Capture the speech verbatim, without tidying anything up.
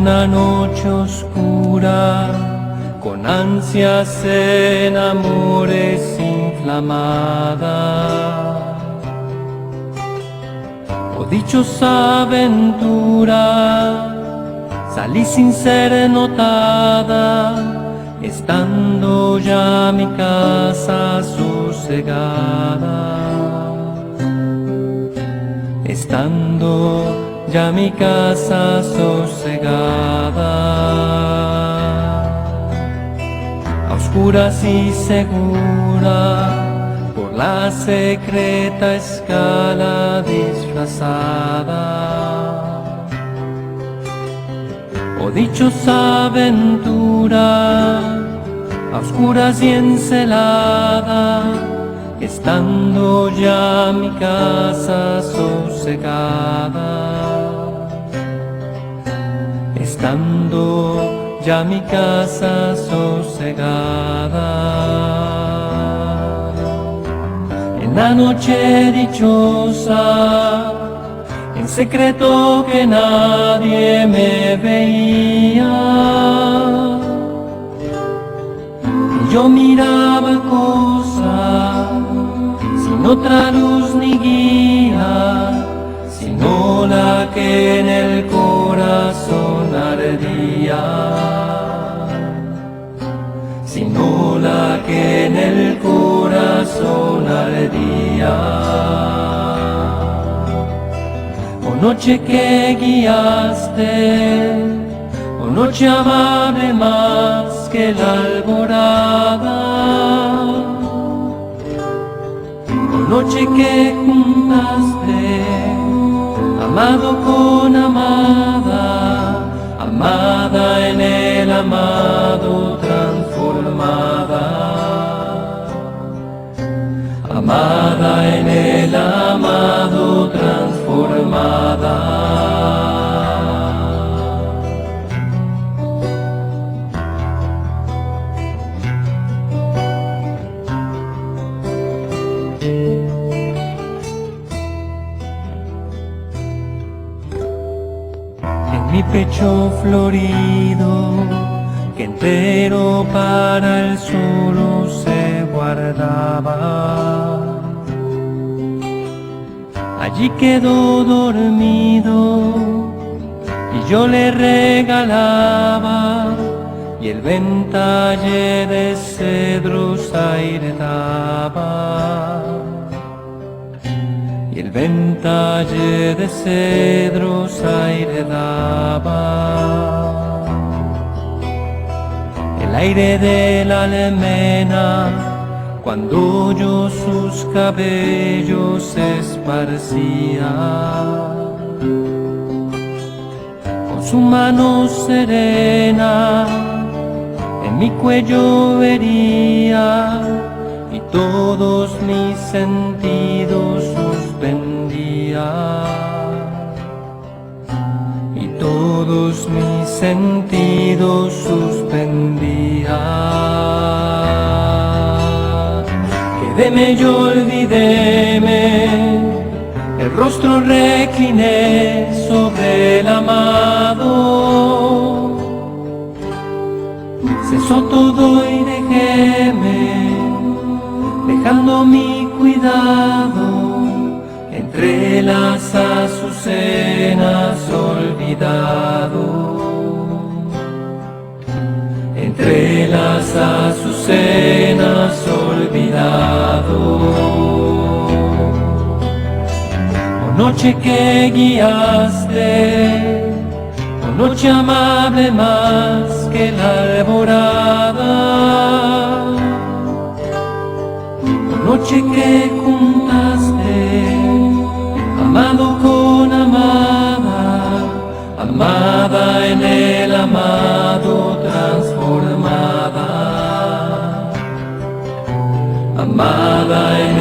Una noche oscura, con ansias en amores inflamada. Oh dichosa ventura, salí sin ser notada, estando ya mi casa sosegada, estando ya mi casa sosegada, a oscuras y segura, por la secreta escala disfrazada. Oh dichosa ventura, a oscuras y encelada, estando ya mi casa sosegada, estando ya mi casa sosegada. En la noche dichosa, en secreto que nadie me veía, y yo miraba cosa sin otra luz ni guía, sino la que en el corazón ardía, sino la que en el corazón ardía. Oh noche que guiaste, oh noche amable más que la alborada, oh noche que juntaste amado con amada, amada en el amado transformada, amada en el amado transformada. En mi pecho florido, que entero para el solo se guardaba, allí quedó dormido, y yo le regalaba, y el ventalle de cedros aire daba, y el ventalle de cedros aire daba. El aire de la almena, cuando oyó, sus cabellos esparcía, con su mano serena en mi cuello hería, y todos mis sentidos suspendía, y todos mis sentidos suspendía. Quedéme, yo olvidéme, el rostro recliné sobre el amado. Cesó todo y dejéme, dejando mi cuidado entre las azucenas olvidado, entre las azucenas olvidado. Oh noche que guiaste, oh noche amable más que la alborada, oh noche que juntaste amado con amada, amada en el amado transformada, amada en